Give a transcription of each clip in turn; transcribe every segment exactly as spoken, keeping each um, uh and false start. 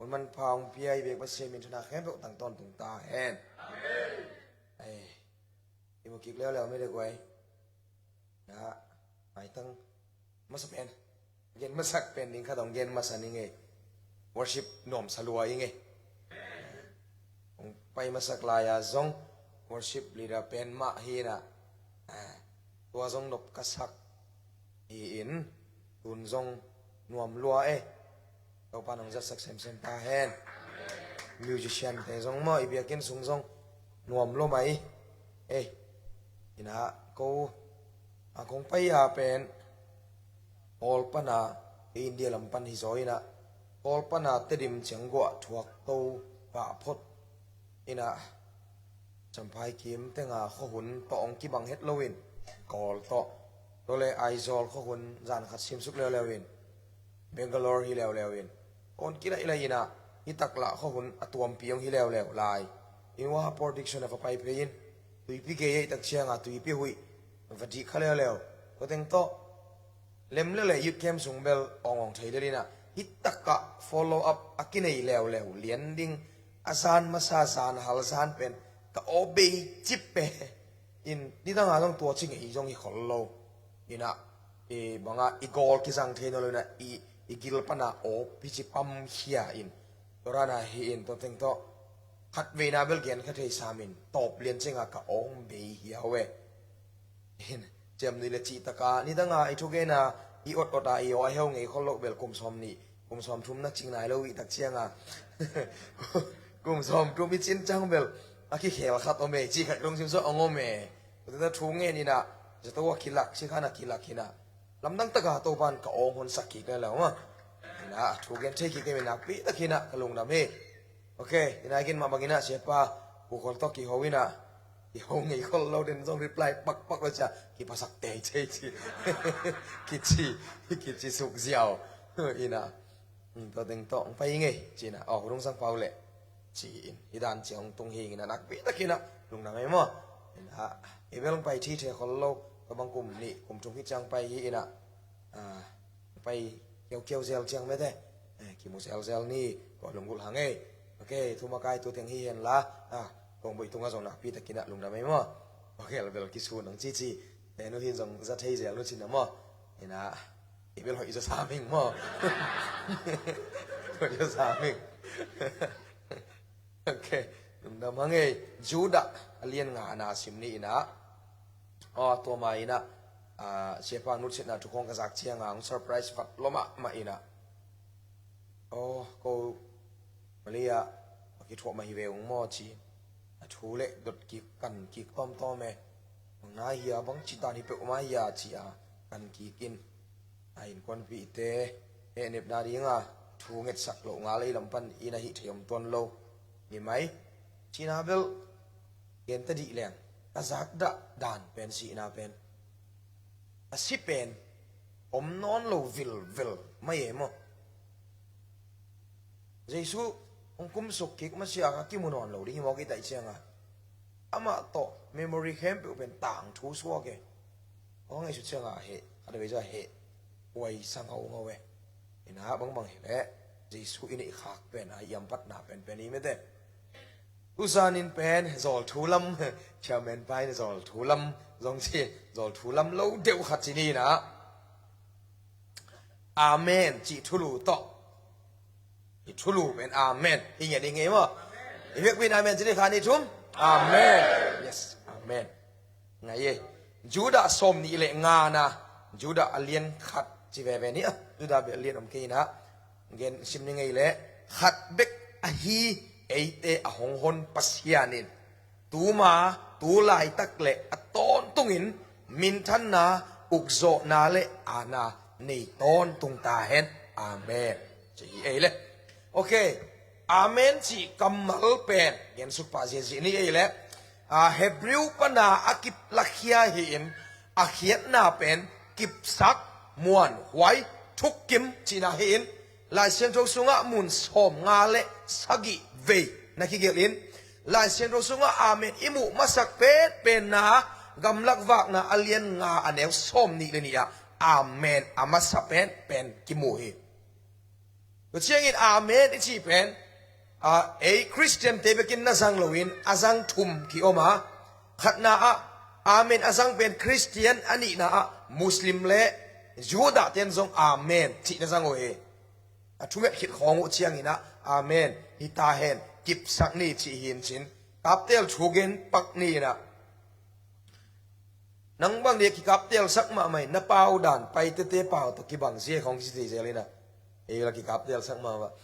Hun manpha hong pia i biak Pasian min thana khempeuh tang tawntung ta hen. Amen. Ei, i mu kik leuleu mi dek uai. Na, maitang masa pen, gen masak pen ding khat hong gen masa ning ei. Worship nuamsa lua ing ei. Hong pai masak lai-a zong worship leader pen mah hi inah, ah, tua zong nop ka sak hi-in, tun zong nuam lua e. Topa nong zatsak semsem ta hen. Musician te zong maw, i biakinn sung zong nuam lua mai. Ei, inah ko a kong pai a pen Kawl pana, i India lam pan hi zaw inah, Kawl pana Tedim ciang guah thuak to pah phot inah, Champhai kim tenga khuahun tawh hong kibang het loin, Kawl tawh, tawh le Aizawl khuahun zan khat simsuk leuleu in, Bangalore hi leuleu in, kon kilailai inah, hi taklah khuahun a tuampi hong hi leuleu lai. In wa por diction a va pai phei in, tuipi gei a i tak cianga tuipi huih va dih kha leuleu. Tua teng tawh lem lele youth camp sung bel awngawng thei lel inah, hi takah follow up a kinei leuleu lian ding, a zan masa zan hal zan pen ka aw bei cip pe. In nidanga zong tua ci ngei zong hi khol lo. Inah, i banga i gawl kizang thei nawn lo inah, i, i gil pana aw pici pam khia in. Tua rana hi in tua teng tawh khat veina bel gen kha thei samin tawp lian cianga ka awng bei hiau e. In, ciam nui le cih taka nidanga i thugena i ot ota i aw a heu ngei khol loh bel kum sawm nih, kum sawm thum na cing nai lo i tak cianga kum sawm thum i cin cang bel a kikhel khat om e, cih khat dong simsawh a ngom e. Tua thu ngen inah, zato a kilak, sikhan a kilak hinah, lamdang taka Topan ka awng honsak kik le lo ma. Inah thu gen thei kik kei mi nakpi tak hinah ka lungdam hi. Ok, inah i gen mah bang inah siapa Pu Khol tawh kiho inah, kiho ngei khol lo den zong reply pakpak lo cia, kipasak tei thei ci. Kici, kici suk ziau. Inah, tua teng tawh hong pai ngei ci inah, aw, hurung sang pau leh ci in, hi dan cia hong tung hi inah, nakpi tak inah lungdam ei maw. Inah, i bel hong pai thi thei khol lo, tua bang kum nih kum thum hi ciang pai hi inah, ah, pai kiaukiau zel ciang mete, eh, kimu zelzel ni, tua lunggulh hang ei. Ok, thumakai tu teng hi hen la, ah, kong buih tunga zong nakpi tak inah lungdam ei maw. Ok, la bel kisun ang cici, tenu hin zong za thei zel nu cin a maw. Inah, i bel hoih zaw saming maw. Hoih zaw saming. Ok, lungdam hang ei. Judah a lian nga a na sim ni inah, aw, tua ma inah, ah, siapa nutsitna thukhawng ka zak cianga hong surprise vat lua mahmah inah, aw, ko Malaysia a kithuah mah hi ve ung maw ci. A thu le dot kik kan kik tawmtawm e. Bang na hia, bang ci dan hi peuhmah hia ci a kan kik in, a innkuanpihte hehnepna dinga thu ngetsak loh ngal ei lam pan in a hih thei om tuan lo. Ni mai cina bel genta dih leng, ka zakdah dan pen sihna pen a si pen om nawn lo vilvel mai e maw. Jesu hong kumsuk kik masiah ka kimu nawn lo ding hi mawk i taih cianga, amah tawh memory khempeuh pen tangthu suak e. Aw, ngaihsut cianga heh, a davei zah heh, uai sang ho ngau e. Ina bangbang hileh Jesu i neih khak pen a i ampatna penpen i mete. Tuzanin pen zawl thu lam, chairman pa in zawl thu lam zong ci, zawl thu lam lo deuh khat ci ni ina. Amen cih thulu tawh. I thulu pen amen. I ngen i ngei maw? I vekpi in amen ci ni kha ni thum. Amen. Yes, amen. Ngai e. Judah sawm nih le ngana. Judah a lian khat ci veve ni a. Judah beh a lian om kei ina. Gen sim ni ngei le. Khat bek ahi eite a hong hon Pasian in tuma, tu laitak le a tawntungin minthanna, ukzawhna le aana nei tawntung ta hen. Amen. Ci hi ei le. Ok. Amen cih kammal pen gensuk pah ziahziah ni ei le. A, Hebrew pana a kiplakhia hi-in a khiatna pen kipsak, muanhuai, thukkim cihna hi-in Lai Siangtho sungah mun sawmnga le sagih vei na kigelh in, Lai Siangtho sungah amen i muh masak penpenna Gamlak Vakna a lian nga a neu sawm nih le nih ah amen a masa penpen kimu hi. Tua ciangin amen i cih pen, a, ei Khristian te bekin na zang loin a zang thum ki-om a, khatna ah amen a zang pen Khristian, a nihna ah Muslim le Judah ten zong amen cih na zang uh hi. A thunget khit khawng uh ciangin ah amen hi ta hen, kipsak ni cih hi in cin, kaptel thu gen pak ni in ah. Nang bang dia kikaptelsak mahmah in, na pau dan, Paite te pau tawh kibang zia khawng kici thei zel in ah, ei la kikaptelsak mahmah.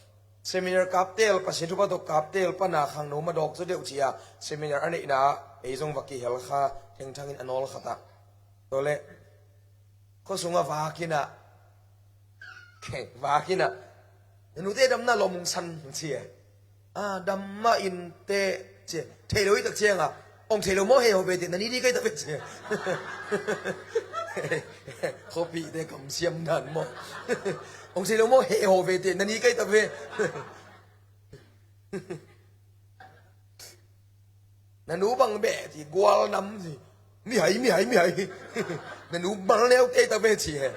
Seminar kaptel, Pasian thupha tawh kaptel pana khangno madawk zaw deuh ci-a seminar a neihna ah ei zong va kihel kha, thengthangin a nawl khat ah. Tua leh khuasung a vak in ah, vak in ah, na nute damna lawm ung san ci e. A, dam mah in teh ci e. Thei lo i tak ciang a, ong thei lo maw, he haw ve teh, na ni ni kai ta ve ci e. Khuapihte kamsiam dan maw. Ong thei lo maw, he haw ve teh, na ni kai ta ve. Na nu bang beh ci, gual nam ci. Mihai, mihai, mihai. Na nu mal neu te ta ve ci e.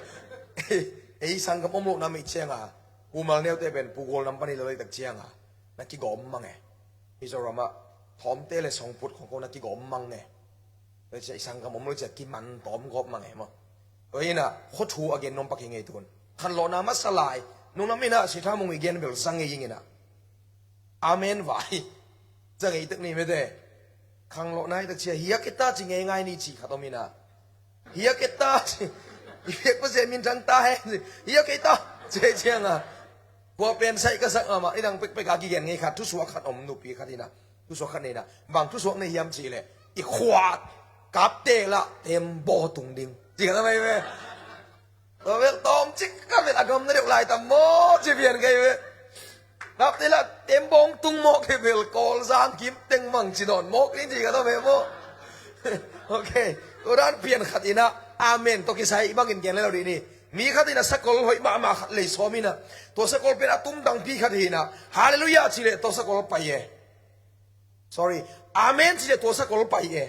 Ei sanggam om lo nam i ciang a, pu mal neu te pen pu gual nam pan i lo i tak ciang a, na kigawm mang e. Mizoram ah thawmte le songput khong ko na kigawm mang e. Ei sanggam om lo i ciang kiman tawm gawp mang e maw. Tua hi in ah, khua thu a gen nuam pak hi ngei tun. Khanlawhna masa lai nung nam in ah, si tha mung i gen bel zang ngei ing in ah. Amen vai. Zang ngei tak ni mete. Khanlawhna i tak cia, hiak e ta ci ngeingai ni ci khat om in ah. Hiak e ta ci. I piak pa sia min thang ta he. Hiak e ta ci ciang a, kua pen sai ka sak mama, i dang pekpek a kigen ngei khat, thusuak khat om, nupi khat in ah. Thusuak khat nei in ah. Bang thusuak nei hiam ci leh, i khuat kapte lah tembaw tung ding ci khat a mai ve. Tua bel tawm cik ka bel a gam na deuh lai tam maw ci pian kai ve. Napte lah tembawng tung mawk hi bel, Kawlzang kim teng mang ci dawn mawk ding ci ka tawm he maw. Ok. Tua dan pian khat in ah amen tawh kisai bangin gen le lo dih ni. Mi khat in ah sakol hoih mahmah khat lei sawm in ah, tua sakol pen a tum dangpi khat hi in ah, Halleluiah ci leh tua sakol pai e. Sorry. Amen ci leh tua sakol pai e.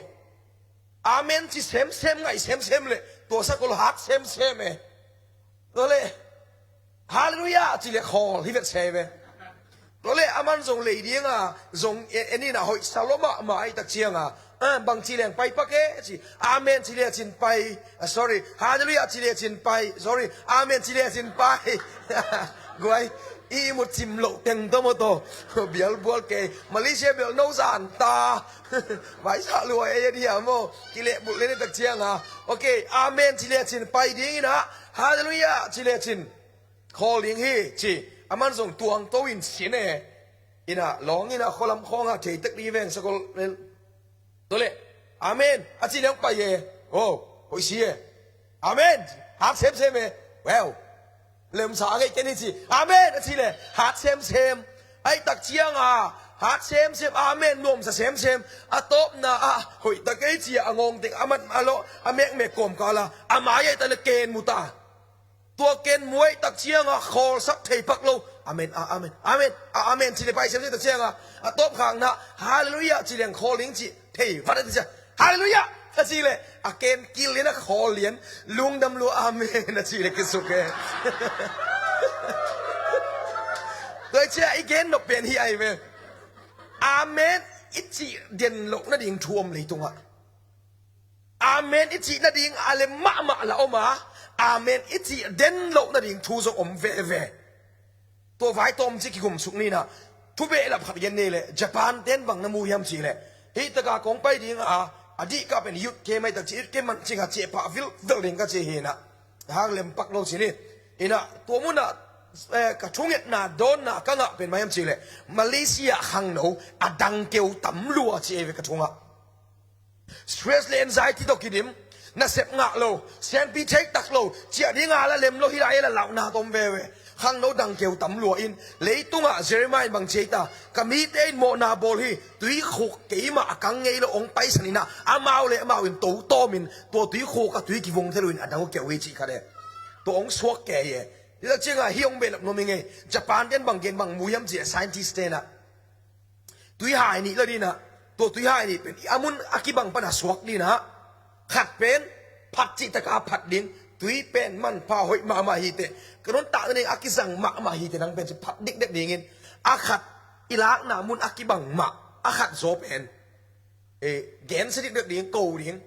Amen ci semsem, ngaih semsem leh tua sakol hat semsem e. Tua leh Halleluiah ci leh khawl hi vet se ve. Tua leh aman zong lei ding a, zong e, en in ah hoih sa lo mahmah ahih tak ciang a, a, bang ci leng pai pak e ci. Amen ci leh cin pai. A, sorry. Halleluiah ci leh cin pai. Sorry. Amen ci leh cin pai. Guai, i mut cim loh teng tawh maw tawh. Bial bual kei. Malaysia bial no zan ta. Vai sa lua e, ya dia maw. Kileh bulh le ni tak ciang a. Ok, amen ci leh cin pai ding in ah, Halleluiah ci leh cin khawl ding hi ci. Aman zong tuang to in sin e. In ah, lawng in ah, khualam khawng ah thei tek dih veng sakol. Tua leh, amen a ci leng pai e. Oh, hoih si e. Amen. Hat semsem e. Well, lemsa a ngeih ken hi ci. Amen a ci leh hat semsem. Ahih tak ciang a, hat semsem, amen nuamsa semsem. A tawpna ah hoih ta kei ci a, a ngawng teng a mat a lawh, a mekmek kawmkal a, a mai ahih tak leh ken mu ta. Tua ken mu ahih tak ciang a khawlsak thei pak lo. Amen, a, amen, amen, a, amen ci leh pai semsem tak ciang a, a tawpkhakna, Halleluiah ci leng khawl ding ci thei vat a, tak ciang, Halleluiah a ci leh a ken kil lian a khawl lian, lungdam lua, amen a ci leh kisuk e. Tua i cia i gen nop pen hi ai ve. Amen i cih den loh nading thu om leitungah. Amen i cih nading a lem mahmah la om a, amen i cih den loh nading thu zong om veve. Tua vai tawm ci kigumsuk ni in ah, thu behlap khat gen ni leh, Japan ten bang na mu hiam ci leh, hih taka kong pai ding a, a dih ka pen youth camp ahih tak ci, youth camp man cing a ciah pah vilvel ding ka ci hi in ah. Hang lem pak lo ci ni. In ah, tua mun ah, eh, ka thungetna dawnna ka ngah pen mah hiam ci leh, Malaysia khangno a dang keu tam lua ci ei ve ka thungah. Stress le anxiety tawh kidim, nasep ngah lo, sianpi theih tak lo, ciah ding a la lem lo, hi lai la lauhna tom veve. Khangno dang keu tam lua in, leitungah Jeremiah in bang ci ei ta, ka mite in mawhna bawl hi, tuikhuk keimah a kang ngei lo ong paisan in ah, amau le amau in to tawm in, tua tuikhuk a tui kivung thei lo in a dang uh keu hi cih khat e. Tua ong suak kei e. Hi tak ciangah hih ong behlap nuam hi ngei. Japan ten bang gen bang mu hiam ci a, scientist ten ah, tuihai nih la ding in ah, tua tuihai nih pen a mun a kibang pan a suak ding in ah, khat pen phat cih taka phat ding, Tui pen manpha hoih mahmah hi teh, ka nuntakna ding a kizang mahmah hi teh, nang pen ci phat dikdek dingin, a khat i lakna mun a kibang mah, a khat zaw pen eh, gensia dikdek ding, ko ding,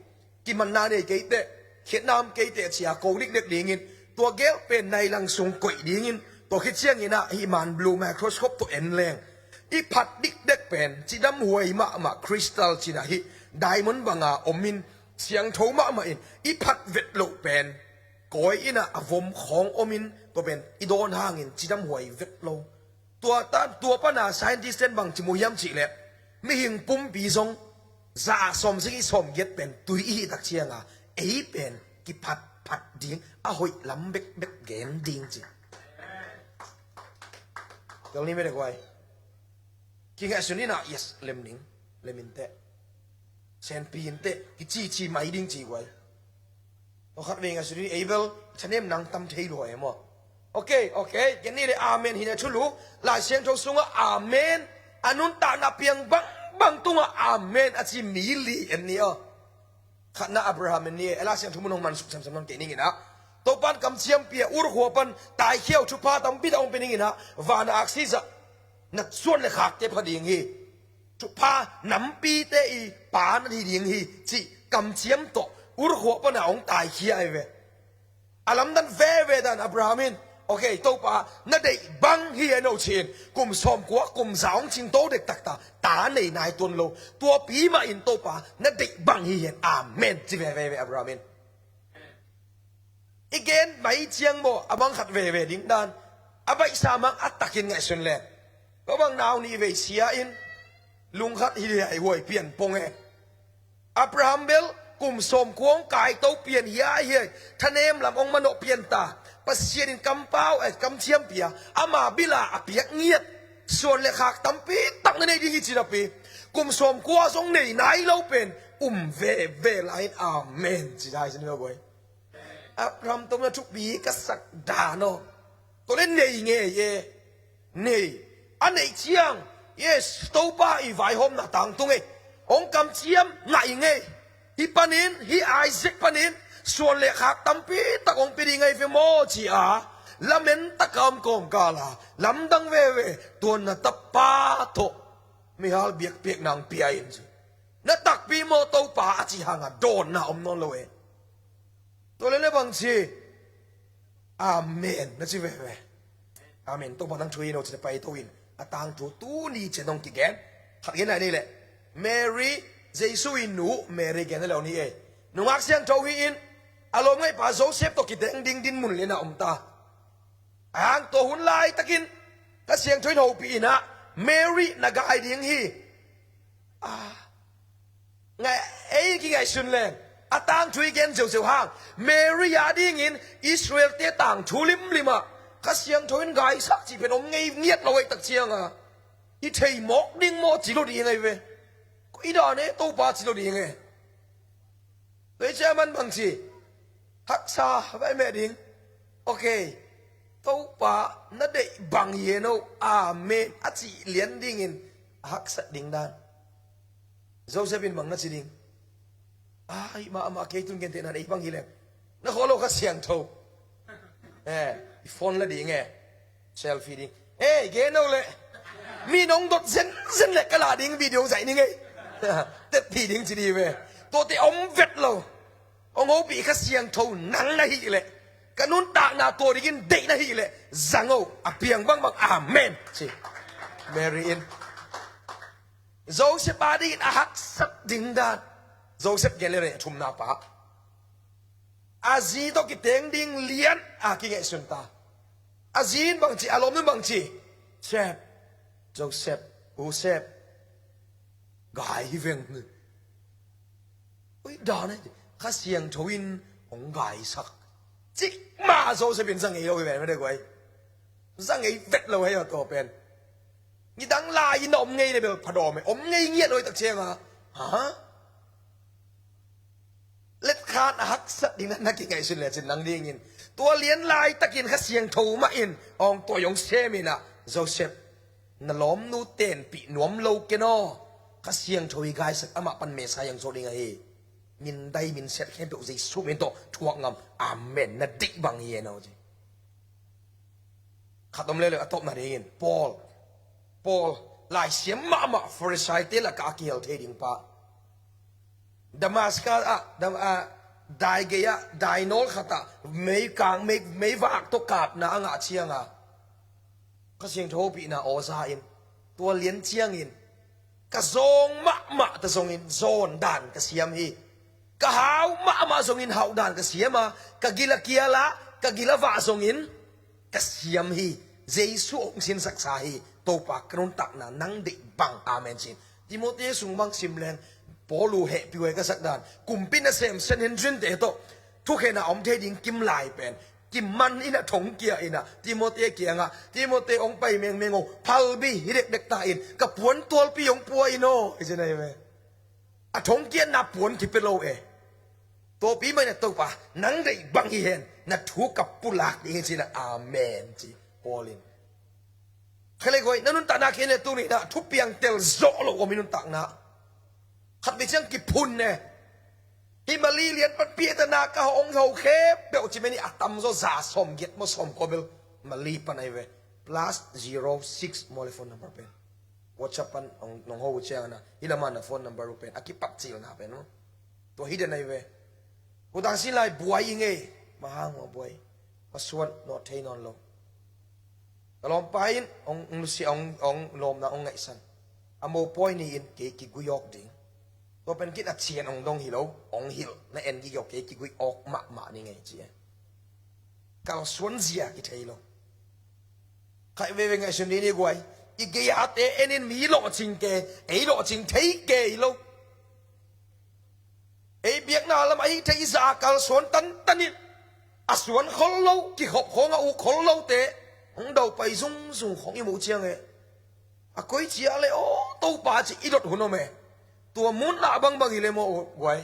kimanna nei kei teh, khiatna om kei teh ci-a ko dikdek dingin, tua gel pen nai lang sung koih dingin, tua khit ciangin ah hih man blue microscope tawh en leng, i phat dikdek pen cidam huai mahmah, crystal cina hih diamond banga omin, siangtho mahmah in, i phat vet loh pen kawi in ah a vom khawng omin, tua pen i dawn hangin cidam huai vet lo. Tua tan, tua pana scientist ten bang ci mu hiam cih leh, mihing pumpi zong za sawm sagih sawm giat pen tui i hih tak cianga, ei pen kiphat phat ding, a hoih lam bekbek gen ding ci. Tel ni mede guai. Kingaihsun in ah, yes, lem ding, lem in teh, senpi in teh, kici ci mai ding ci guai. Tua khat vei ngaihsun in, ei bel thanem nang tam thei lua e maw. Ok, ok, ken ni le amen hi na thulu. Lai Siangtho sungah amen, a nuntakna piang bangbang tungah amen a ci mi li en ni aw. Khatna Abraham en ni e, Lai Siangtho mun hong man suk semsem nang kei ning in ah, Topan kamciam pia, Ur khua pan taikhia uh thupha tampi tak hong pia ning in ah, van a aksi zah na suan le khakte pha ding hi, thupha nampite i pa na hi ding hi, cih kamciam tawh Ur khua pana hong taikhia ahi ve. A lamdan veve dan Abraham in, ok, Topa, na deih bang hi e no ci-in, kum sawmkua kum za hong cingto dektak ta, ta nei nai tuan lo. Tuapi mah in, Topa, na deih bang hi hen, amen ci veve ve Abraham in. I gen mai ciang maw, a bang khat veve ding dan, a baihsa mang a takin ngaihsun leng, ko bang nau nih vei sia in, lungkhat hi liai huai pian pong e. Abraham bel kum sawmkua hong kaito pian hiaihiai, thanem lam hong manawh pian ta. Pasian in kampau, eh, kamciam pia, ama bila a piak ngiat, suan le khak tampi tak na nei ding hi ci napi, kum sawmkua zong nei nai lo pen um veve lai in, amen ci dai ci ni lo guai. Abraham tawh na thupi ka sak dan aw. Tua le nei ngei e. Nei. A neih ciang, yes, Topa i vaihawmna tangtung e, hong kamciam ngah i ngei. Hih panin, hih Isaac panin suan le khak tampi tak hong pia ding ahi ve maw ci-a, lamen taka om kawmkala lamdang veve, tua na tapa tawh mihal biakpiakna hong pia in ci. Na takpi maw Topa a cih hanga dawnna om nawn lo e. Tua leh na bang ci? Amen na ci veve. Amen. Topa nang thu hi no ci-in a paito in, a tangthu tuni ciang hong kigen. Khat gen lai ni leh, Mary, Jesu i nu Mary gen a lo ni e. Nungak Siangtho hi-in a lawmngaihpa Joseph tawh kiteng ding dinmun lianah om ta. A hang tua hun laitakin Kha Siangtho in hopih in ah, Mary na gai ding hi. Ah, ngai, ei kingaihsun leng, a tangthu i gen ziauziau hang, Mary a dingin Israel-te tangthu limlim ah Kha Siangtho in gaisak cih pen om ngei ngiat lo ahih tak cianga, i thei mawk ding maw ci lo ding ahi ve. Koi dan e, Topa ci lo ding e. Tua hi ciang aman bang ci? Haksa vai meh ding. Ok. Topa na deih bang hi e no, amen a cih lian dingin a haksat ding dan. Joseph in bang na ci ding? Ai, mahmah kei tun gentehna nei bang hi leng, na kholo Kha Siangtho. Eh, i phone la ding e. Selfie ding. Eh, gen no leh, mi nong dot zenzen leh ka la ding video zaih ning e. Tet phi ding ci di ve. Tuate om vet lo. Hong hopih Kha Siangtho nang na hih leh, ka nuntakna tua dingin deih na hih leh, zang o, a piang bangbang amen ci. Mary in Joseph a dingin a haksat ding dan. Joseph gen leh a thumna pa, a zi tawh kiteng ding lian a kingaihsun ta. A zi in bang ci, a lawmnu in bang ci? Sep, Joseph, Joseph, gai hi veng. Ui, dan e, Kha Siangtho in hong gaisak. Cikmah Joseph in za ngei lo hi ven mede guai. Za ngei vet lo hei a tua pen. Nidang lai in a om ngei le bel phadawm e, om ngei ngiat lo hi tak cianga. Ha? Letkhan a haksat ding na kingaihsun lecin nang dingin, tua lian laitakin Kha Siangtho mah in hong tuai hong sem in ah, Joseph, na lawmnu tenpih nuam lo ken aw. Kha Siangtho i gaisak, amah pan Messiah hong zo ding ahi. Min dai, min set khempeuh Jesu min tawh thuak ngam. Amen. Na deih bang hi e no ci. Khat om leuleu a tawpna dingin Paul. Paul, laisiam mahmah Farisai-te lakah a kihel thei ding pa. Damascus ah, Dam-, ah, dai gei ah, dai nawl khat ah, meikang, mei, meivak tawh kapna a ngah cianga Kha Siangtho hopihna aw za in, tua lian ciangin, ka zawng mahmah ta zongin zawn dan ka siam hi. Ka hau mahmah zongin hauh dan ka siam a, ka gil a kial a, ka gil a vah zongin ka siam hi. Jesu hong sinsaksa hi. Topa, ka nuntakna nang deih bang. Amen ci-in Timoti sung bang sim leng, Paul uh hehpih huai ka sak dan, kumpi nasem Sanhedrin-te tawh thukhenna om thei ding kim lai pen kiman in a thongkia in a Timoti kiangah, Timoti, hong pai mengmeng o, phalbi hi dekdek ta in, ka puan tualpi hong pua in aw, hi ci-in ahi ve. A thongkiatna puan kipia lo e. Tuapi mah in a Topa, nang deih bang hi hen, na thu ka pulak ding hi ci-in a, amen ci Paul in. Kha le guai, na nuntakna khen le tuni na thupiang tel zawh lo om hi nuntakna. Khat vei ciang kiphun ne. Hih Mali lian pan piatana ka hong ho khempeuh ci meni a tamzaw za sawm giat maw sawm kua bel Mali pan ahi ve. Plus zero six maw le phone number pen. WhatsApp pan hong, nong ho ciang na. Hih lamah na phone number uh pen. A kipatcilna pen maw. Tua hi den ahi ve. Kutang sin lai buai i ngei. Mahang maw buai. Masuan nawh thei nawn lo. Ka lawmpa in hong, hong lusia, hong, hong lawmna hong ngaihsan. A mopawi ni-in kei kigui awk ding. Tua pen kit a cian hong dong hi lo, hong hilh na en gige aw, kei kigui awk mahmah ni ngei ci e. Kalsuan zia kithei lo. Khaih veve ngaihsun ni ni guai. I gei-ate en in mi lawhcing kei, ei lawhcing thei kei lo. Ei biakna lam ahi thei i za a kalsuan tantan in, a suan khol lo, kikhop khawng a uk khol lote hong daupai zungzung khawng i muh ciang e. A koi cia le aw Topa ci i dot hun om e. Tua munah bangbang hi le maw guai.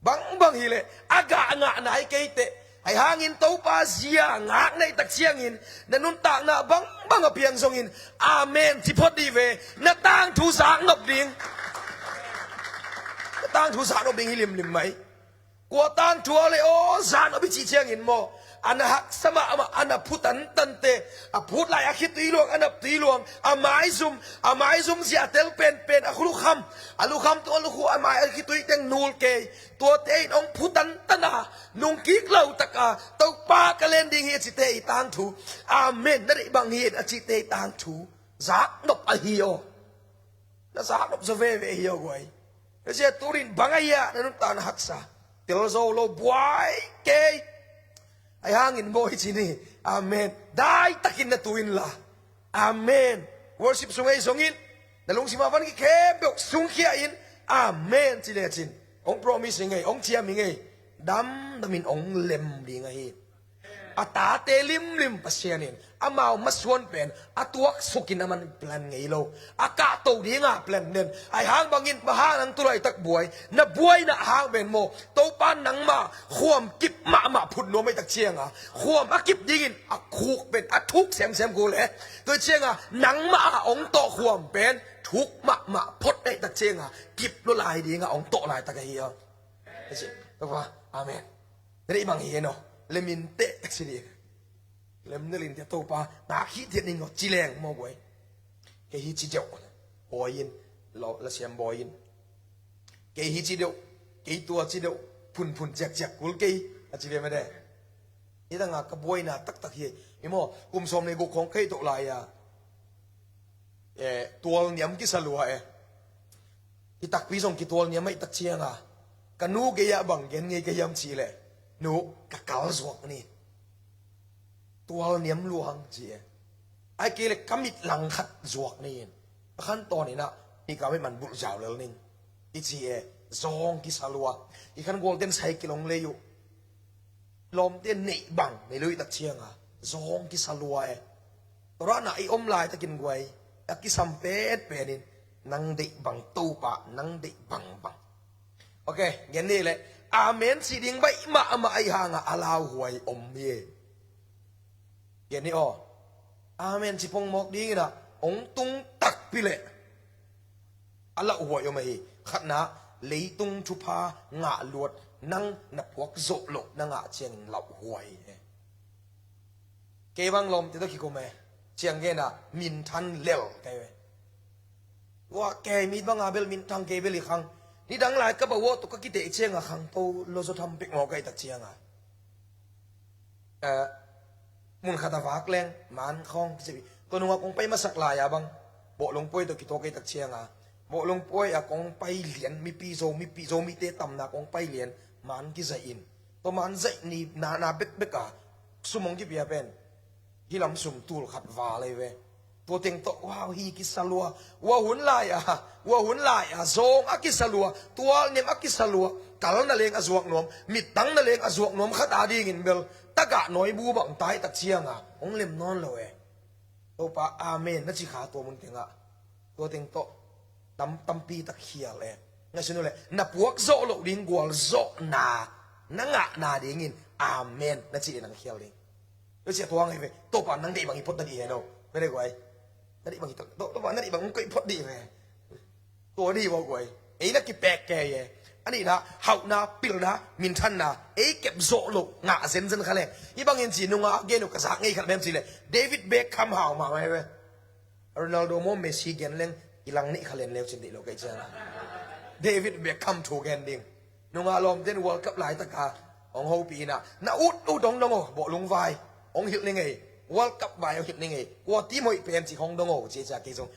Bangbang hi le a gah ngah nai kei teh. Ahi hangin Topa zia ngak neih tak ciangin na nuntakna bangbang a piang zongin amen ci phot dih ve. Na tangthu zak nop ding. Na tangthu zak nop ding hi limlim mai. Kua tangthu a le aw zak nop i cih ciangin maw, a na haksa mahmah, a na phu tantante, a phut lai a khitui luang, a naptui luang, a maizum, a maizum zia a tel penpen, a lukham, a lukham tung a lukhu, a mai a khitui teng nul kei. Tuate in hong phu tantan a, nungkik lo taka Topa ka len ding hi a cite i tangthu. Amen. Na deih bang hi a cite i tangthu. Zak nop ahi aw. Na zak nop zaw veve hi aw guai. Na zia turin bang ahi a na nuntak na haksa. Tel zo lo buai kei. Ahi hangin maw hi ci ni. Amen. Daitakin na tu inla. Amen. Worship sung ei zongin na lungsim a van kikhempeuh sungkhia in amen ci lecin hong promise hi ngei, hong ciam hi ngei. Damdamin hong lem ding ahi. A tate limlim Pasian in amau masuan pen a tuaksukin a man plan ngei lo. A kahto dinga plan den. Ahi hang bangin bang hang nang tulaitak buai, na buaina hang pen maw, Topa nangma khuam kip mahmah phut nuam ei tak cianga khuam a kip dingin a khuk pen a thuk semsem kul e. Tua cianga nangma a hong tawh khuam pen thuk mahmah phot ei tak cianga kip lo lai dinga hong tawh laitak ahi a. Topa, amen. Rei bang hi eno. Lemin teh tak si ding. Lem ne lin te Topa ngak hi thiat ning lo ci leng maw buai. Kei hi ci deuh. Bawi in, lo, la siam bawi in. Kei hi ci deuh. Kei tua ci deuh. Phunphun ciakciak kul kei a ci ve mede. Hi tanga ka buaina taktak hi. I maw, kum sawm nei guk khawng kei toh lai a, eh, tual niam kisa lua e. I takpi zong kitual niam aih tak cianga ka nu gei-ah bang gen ngei ka hiam cih leh, nu, ka kal zuak ni. Tual niam luang ci e. Ai kei le ka mit lang khat zuak ni in. A khan tawn inah i ka mit man bulh zau lel ning i ci e. Zawng kisa lua. I khan gualten sai kilong lei uh. Lawmte neih bang nei lui tak cianga zawng kisa lua e. Torahna i om laitakin guai a kisam petpenin nang deih bang Topa nang deih bangbang. Ok, gen ni le amen cih ding baih mahmah aih hanga a lauhuai om hi. Gen ni aw. Amen ci pongmawk dingina ong tung takpi le a lauhuai om ahi. Khatna, leitung thupha ngah luat nang na puak zawh loh na ngah ciangin lauhhuai hi. Kei bang lawmte tawh kikum e, ciang genah minthan lel kei ve. Tua kei mi banga bel minthang kei bel i khang. Nidang lai ka bawah tawh ka kiteh cianga khangto lo zaw tham pek maw ka hih tak cianga. Eh, mun khat a vak leng man khawng kici. Tua nungah kong pai masak lai-a bang bawhlung puai tawh kituak ka hih tak cianga, bawhlung puai a kong pai lian mipi Zo, mipi Zomite tamna kong pai lian man kizaih in. Tua man zaih ni na, na bekbek a sum hong kipia pen hih lam sum tul khat val ahi ve. Tua teng tawh, wow, hi kisa lua. Ua hun lai-a, ua hun lai-a zawng a kisa lua, tualnem a kisa lua, kalna leng a zuak nuam, mittangna leng a zuak nuam khat adingin bel tagah nawi bu bang tai tak cianga hong lem nawn lo e. Topa amen na ci kha tua mun tengah. Tua teng tawh tam, tampi tak khial e. Ngaihsun uh le, na puak zawh loh ding gualzawhna na ngahna dingin amen na cih le nang khial ding. Tua ciah tua ngai ve, Topa nang deih bang i phot na dih hen o. Ve le guai. Na deih bang i phot, Topa na deih bang kong koih phot dih ve. Tua dih ua guai. Ei na kipek kei e. A nihna, hauhna, pilna, minthanna ei kep zawh loh ngah zenzen kha le. Hih bangin ci nungah a gen uh ka zak ngei khat bem ci le, David Beckham hau mahmah hi ve. Ronaldo maw Messi gen leng i lang nih kha len leu cin deih lo kei ciang. David Beckham thu gen ding. Nungah lawmte in World Cup laitaka hong hopih inah, na ut ut hong dong o, bawhlung vai hong hilh ni ngei, World Cup vai hong hilh ni ngei, kua team hoih pen ci hong dong o, ci e cia kei zong.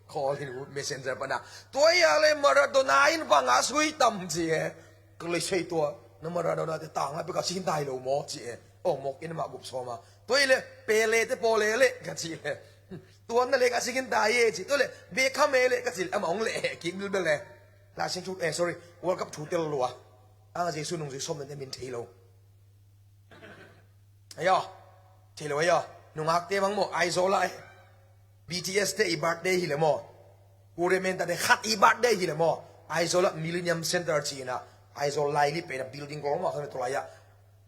Call in ut messenger pana. Tua ia le Maradona in banga sui tam ci e. Ka lei sei tua, na Maradona te tanga peka sin dai lo maw ci e. O mawk in mah gup sawma. Tua i le Pele te Pawle le ka ci le. Tua na le ka singin dai e ci. Tua le Beckham e le ka ci le. Ama hong le e kik bilbel le. Lai Siangtho, eh, sorry, World Cup thu tel lua. Anga Jesu nung Jesu min te min thei lo. Ayo. Thei lo ayo. Nungakte bang maw Aizawl ah e. B T S te i birthday hi le maw. Ure men ta de khat i birthday hi le maw. Aizawl ah Millennium Center ci inah Aizawl laili pen a building kong mah khan tulai ah.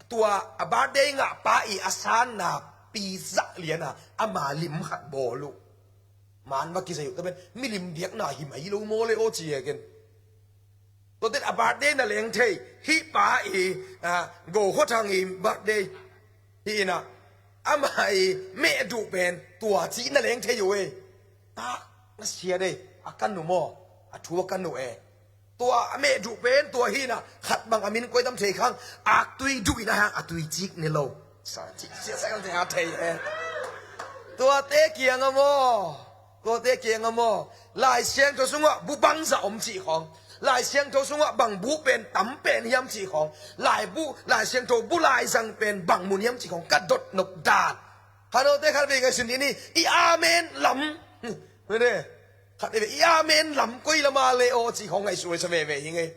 Tua a birthday ngah pa i a sanna pizza liana ama lim khat bawl uh. Man va kizai uh ta pen milim biakna hi mai lo maw le aw ci e ken. Tua ten a birthday na leng thei. Hih pa i, ah, Go Khua Thang i birthday hi inah ama i meh duh pen tua ci na leng thei uh e. Ah, na sia dei a kan uh maw. A thu a kan uh e. Tua a meh duh pen tua hi inah khat bang a min koi tam thei khang. Aktui duh inah hang a tui cik ni lo. Sa cik sia sa kan thei a thei e. Tuate kiang a maw. Tuate kiang a maw. Lai Siangtho sungah bu bangzah om cih khawng. Lai Siangtho sungah bang bu pen tam pen hiam cih khawng. Lai bu, Lai Siangtho bu lai zang pen bang mun hiam cih khawng ka dot nop dan. Hanote khat vei ngaihsun ni ni i amen lam. Mene. Khat vei i amen lam koi lama le aw cih khawng ngaihsun sa veve hi ngei.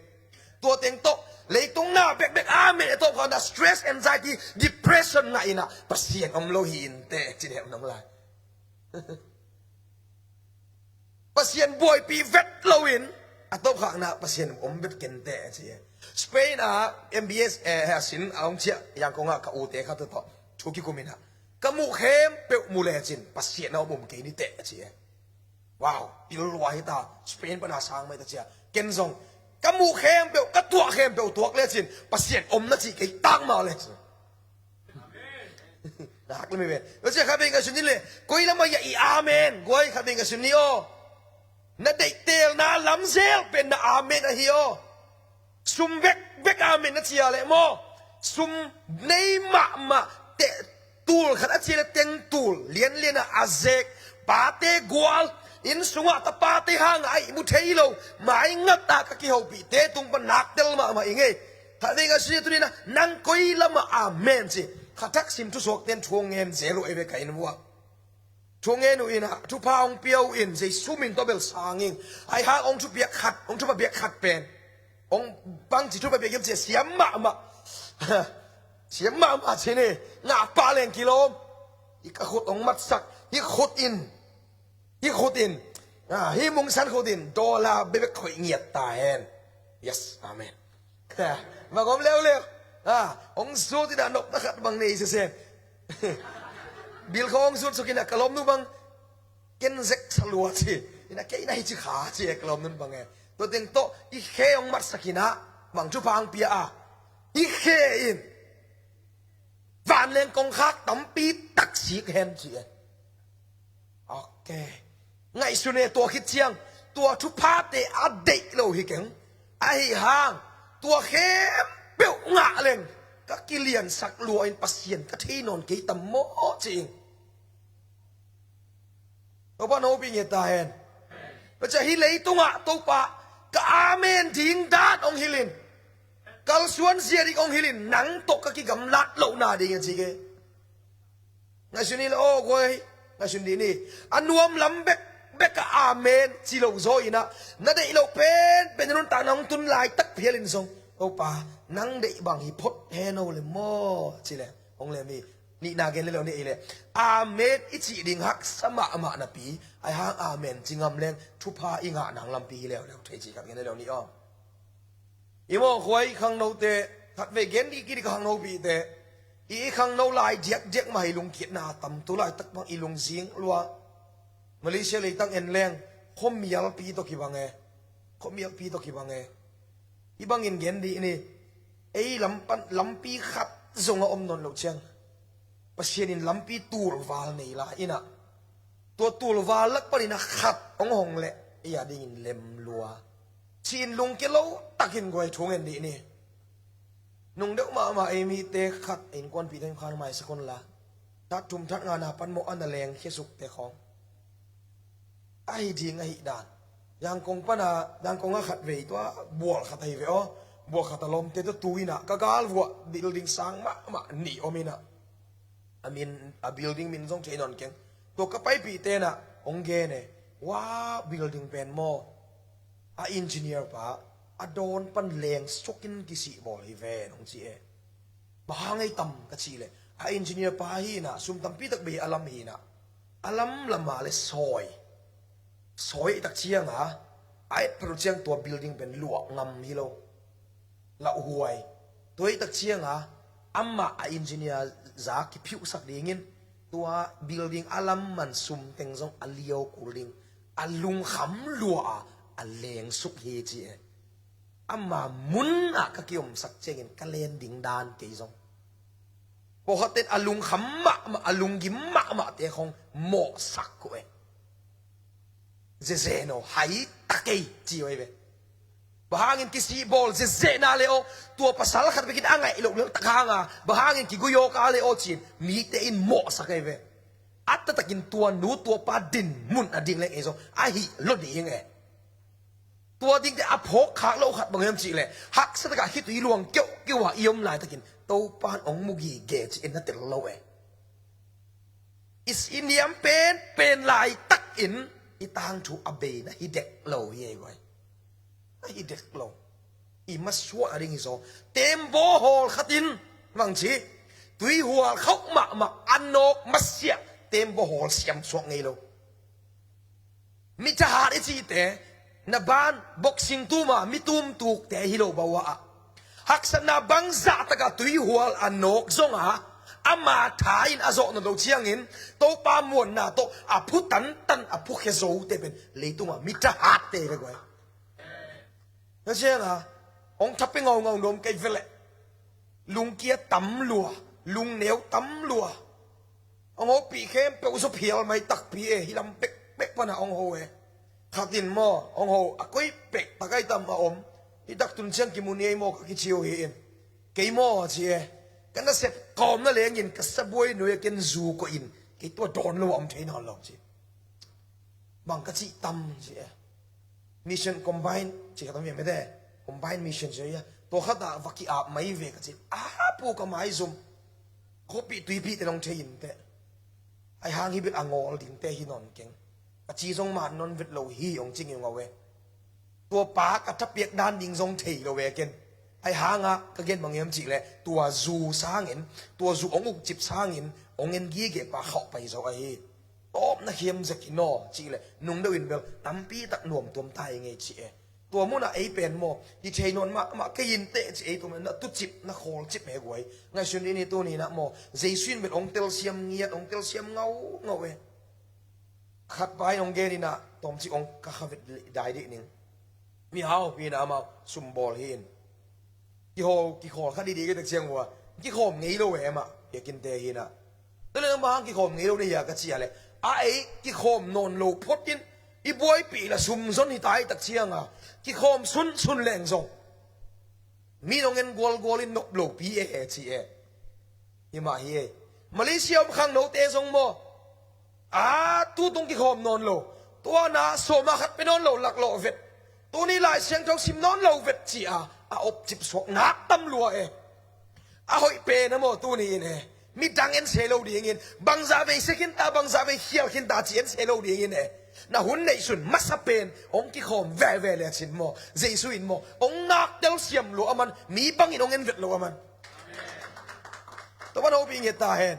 Tua teng tawh leitung na bekbek amen e tawh khan na stress, anxiety, depression ngah inah Pasian om lo hi inteh ci dem nong lai. Pasian buaipih vet loin a tawpkhakna Pasian om vet kenteh a ci e. Spain ah M B S, eh, a sin a hong ciah Yangon ah ka ute khat tawh thu kikum inah ka muh khempeuh mu lecin Pasian a om om kei niteh a ci e. Wow, pil lua hita, Spain pana sang mai ta cia. Ken zong ka muh khempeuh, ka tuah khempeuh tuak lecin Pasian om na cih kei tang mah lecin. Na hak lem hi ven. Tua cia kha bei ngaihsun ni le. Koi lamah ia i amen guai kha bei ngaihsun ni aw. Na deihtelna lamzel pen na amen ahi aw. Sum vekvek amen na cia le maw. Sum nei mahmah te tul khat a cia le teng tul lianlian a a zek pate gual inn sungah tapate hangah a ihmu thei lo mai ngatah ka kihopihte tung pan naktel mahmah i ngei. Khat vei ngaihsun ni a tuninah nang koi lamah amen ci. Kha thak sim thusuakten thu ngen zel uh ei ve ka inn vuah. Thu ngen uh inah thupha hong pia uh in Jesu min tawh bel sang ing. Aihang hong thupiak khat, hong thupha piak khat pen hong bangci thupha piak hiam cia siam mahmah. Siam mahmah ci ni. Ngah pah leng kilawm. Hi ka khut hong matsak. Hi khut in. Hi khut in. Ah, hi mungsan khut in dollar bebek khoih ngiat ta hen. Yes, amen. Bang om leuleu. Ah, hong sut inah nopna khat bang nei sesen. Bil khawng hong sut suk inah ka lawmnu bang ken zek sa lua ci. Inah kei na hi ci kha ci e ka lawmnun bang e. Tua teng tawh i khe hong matsak in ah, bang thupha hong pia a, i khe in vanleng kongkhak tampi tak sik hen ci e. Ok. Ngaihsun e, tua khit ciang tua thuphate a deih lo hi keng. Ahi hang tua khempeuh ngah leng ka kiliansak lua in Pasian ka thei nawn kei tam maw ci ing. Topa na hopih nge ta hen. Pacia hi leitungah Topa ka amen ding dan hong hilhin, kalsuan zia ding hong hilhin, nang tawh ka kigamlat lohna ding a ci ke. Ngaihsun hi le aw guai, ngaihsun dih ni. A nuam lam bek bek a amen ci lo zaw inah, na deih lo pen pen nuntak na hong tun laitak phial in zong, Topa, nang deih bang hi phot he no le maw ci le hong lem hi. Nihna gen le lo nih i le, amen i cih ding haksa mahmah napi, ai hang amen ci ngam leng thupha i ngah nang lampi hi leuleu thei ci khat gen le lo nih aw. I mawhkhuai khangnote, khatvei gen dih kidi ka khangnopihte, i khangno lai diakdiak mah i lungkitna tam tu laitak bang i lungzing lua. Malaysia leitang en leng khuamialpi tawh kibang e. Khuamialpi tawh kibang e. Hih bangin gen dih ni. Ei lam pan, lampi khat zong a om nawn loh ciang Pasian in lampi tulval nei la inah, tua tulval lak panin a khat hong hong leh ei a dingin lem lua. Ci-in lungkia lo takin guai thu ngen dih ni. Nung deuh mahmah ei mite khat innkuanpihte khan maisak un la, that thum that ngana pan mawh a na lengkhia sukte khawng ahi ding ahih dan. Yangkong pana, Yangkong a khatvei tua bual khat ahi ve aw. Bual khat a lawmte tua tu inah ka galvuah building sang mahmah nih om inah, a min, a building min zong thei nawn keng. Tua ka paipihte inah hong gen e, wa, building pen maw, a engineer pa a dawn pan leng sukin kisih bawl hi ven hong ci e. Bang hang ei tam ka cih leh, a engineer pa hi inah, sum tampi tak bei a lam hi inah, a lam lama le sawi, sawi tak cianga a et pheluh ciang tua building pen luah ngam hi lo. Lauhuai. Tua hi tak cianga amah a engineer za kiphiuhsak dingin tua building a lam man sum teng zong a liau kul ding, a lungkham lua a, a lengsuk hi ci e. Ama mun ah ka kiomsak ciangin ka len ding dan kei zong. Pawlkhatten a lungkham mahmah, a lunggim mahmahte khong mawhsak uh e. Zeze no hai ta kei ci uh ahi ve. Bang hangin kisih bawl zezehna le aw, tua pasal khat bekin a ngaih loh lel tak hanga bang hangin kiguiawk a le aw ci-in mite in mawhsak ahi ve. A taktakin tua nu tua pa din mun a ding leng ei zong ahi lo ding e. Tua dingte a phawk khak lo khat bang hiam cihleh, haksa takah khitui luang keuhkeuh ah i om laitakin Topa in hong mu gige ci-in na tel lo e. I, i niam penpen laitakin i tangthu a beina hi dek lo hi ei guai. A hi dek lo. I masuah a ding hi zaw. Tembaw hawl khatin bangci, tuihual khauh mahmah a nawk masiah tembaw hawl siamsuak ngei lo. Mi thahat i cihte, na ban boxing tuma mi tumtukte hi lo bawah ah, haksatna bangzah takah tuihual a nawk zonga ama tha in a zawh nawn lo ciangin Topa muanna tawh a phu tantan a phu khia zote pen leitungah mi thahatte hi ve guai. Na cianga hong thapi ngaungau nuam kei veleh, lungkia tam lua, lungneu tam lua. Hong hopih khempeuh zaw phial mai takpi e, hi lam pekpek pana hong ho e. Khatin maw hong ho a koi pek takai tam a om. Hi tak tun ciang kimu ni ei maw ka kici uh hi in. Kei maw a ci e. Ka nasep kawmna lengin ka sabuai nuai a ken zu koh in kei tua dawn lo a om thei nawn lo ci. Bang ka cih tam ci e. Mission combine ci khat om viam ete. Combine mission ci a, tua khatah va ki-ap mai ve ka cih. A pu ka maizum. Khuapih tuipih te nong thei in teh. Ai hang hi bit a ngawl ding te hi nawn keng. Ka ci zong man nawn vet lo hi hong cing i ngaw e. Tua pa ka thapiak dan ding zong thei lo e ken. Ai hanga ka gen bang hiam cihleh tua zu sangin, tua zu hong ukcip sangin hong en gige pa khauh pai zo ahi. Tawpna khiam zek hi naw cihleh nung deuh in bel tampi tak nuam tuam ta hi ngei ci e. Tua munah ei pen maw hi thei nawn mahmah kei in teh ci ei tua na tucip na khawlcip he guai. Ngaihsun dih ni tuni nah maw Jesu in bel hong telsiam ngiat hong telsiam ngaungau e. Khat pa in hong gen inah tawmcik hong ka khavet dai dih ning. Mihau hi na amau, sumbawl hi in. Kihawl, kikhawl kha didi ka tak ciang ua, kikhawm ngei lo e mah, biakinnte hi na. Tua leh nang bang hang kikhawm ngei lo na hia ka cih a leh, a ei kikhawm nawn lo phot in, i buaipih la sum zon hi ta i tak ciang a, kikhawm sunsun leng zong mi nong en gualgual in nop lopi e ci e. Hi mah hi e. Malaysia om khangnote zong maw, a, tu tung kikhawm nawn lo, tua na sawma khat pe nawn lo laklawh vet, tuni Lai Siangtho sim nawn lo vet ci a, a opcip suak nak tam lua e. A hoih pen a maw tuni in e, midang en se lo dingin, bangzah vei sia khin ta, bangzah vei khial khin ta ci en se lo dingin e. Na hun neihsun masa pen hong kikhawm veve lecin maw, Jesu in maw hong ngaktel siam lua a man, mi bangin hong en vet lo a man. Tua pan hopih ngiat ta hen.